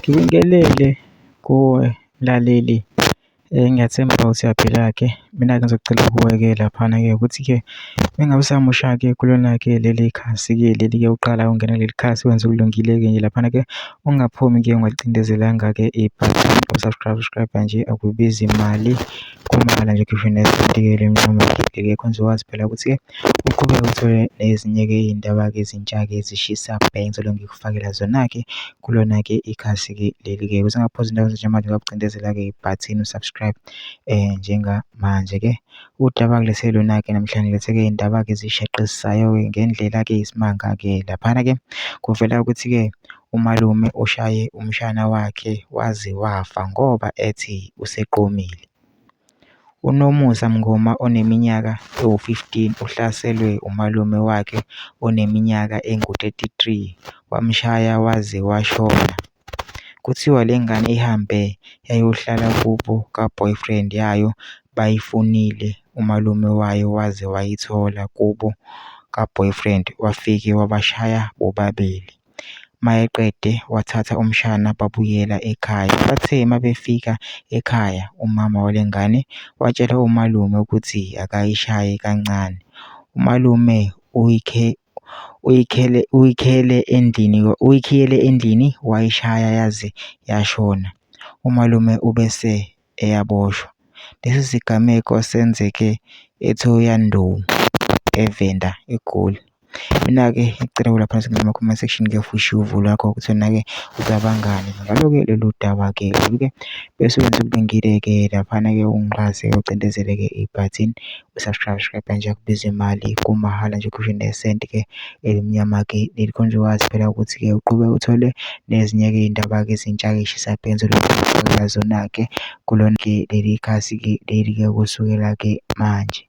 Ngibingelele kuwe mlaleli, ngiyathemba ukuthi uyaphila-ke. Mina-ke ngizocela kuwe-ke laphana-ke ukuthi-ke mengabe usamusha-ke kulona-ke leli khasi-ke leli-ke uqala ungena kuleli khasi wenze okulungile-ke nje laphana-ke, ungaphumi-ke ungalicindezelanga-ke ibhathini u-subscribe nje akubizi mali, kumahhala nje ngisho nesenti-ke elimnyama-ke khona uzokwazi phela ukuthi-ke uqhubeke uthole nezinye-ke iy'ndaba-ke ezintsha-ke ezishisa bhe engizoloku ngikufakela zona-ke kulona-ke ikhasi-ke leli-ke. Ukuze ungaphuzi indaba njengamanje ungacindezela-ke ibhathini u-subscribe njengamanje-ke. Udaba engilethele lona-ke namhlanje ngilethe-ke iy'ndaba-ke ezishaqisayo-ke ngendlela-ke eyisimanga-ke. Laphana-ke kuvela ukuthi-ke umalume ushaye umshana wakhe waze wafa ngoba ethi useqomile. UNomusa Mngoma oneminyaka ewu-15 uhlaselwe umalume wakhe oneminyaka engu-33 wamshaya waze washona. Kuthiwa le ngane ihambe yayohlala kubo ka-boyfriend yayo bayifunile umalume wayo waze wayithola kubo ka-boyfriend wafike wabashaya bobabili. Mayeqede wathatha umshana babuyela ekhaya. Bathe mabefika ekhaya umama wale ngane watshela umalume ukuthi akayishaye kancane. Umalume uyikhiyele endlini wayishaya yaze yashona. Umalume ubese eyaboshwa. Lesi sigameko senzeke eThohoyandou, eVenda, eGoli. Mina-ke ngicela lapha kuma-comment section-ke ushiye uvo lwakho ukuthi wena-ke ucabangani ngalo-ke lolu daba-ke lolu-ke bese wenza okulungile-ke laphana-ke ungixhase ucindezele-ke ibhathini u-subscribe nje akubizi imali kumahhala nje ngisho nesenti-ke elimnyama-ke leli khona uzokwazi phela ukuthi-ke uqhubeke uthole nezinye-ke iy'ndaba-ke ezintsha-ke ey'shisa bhe engizolokhu zona-ke kulona-ke leli khasi-ke leli-ke kusukela-ke manje.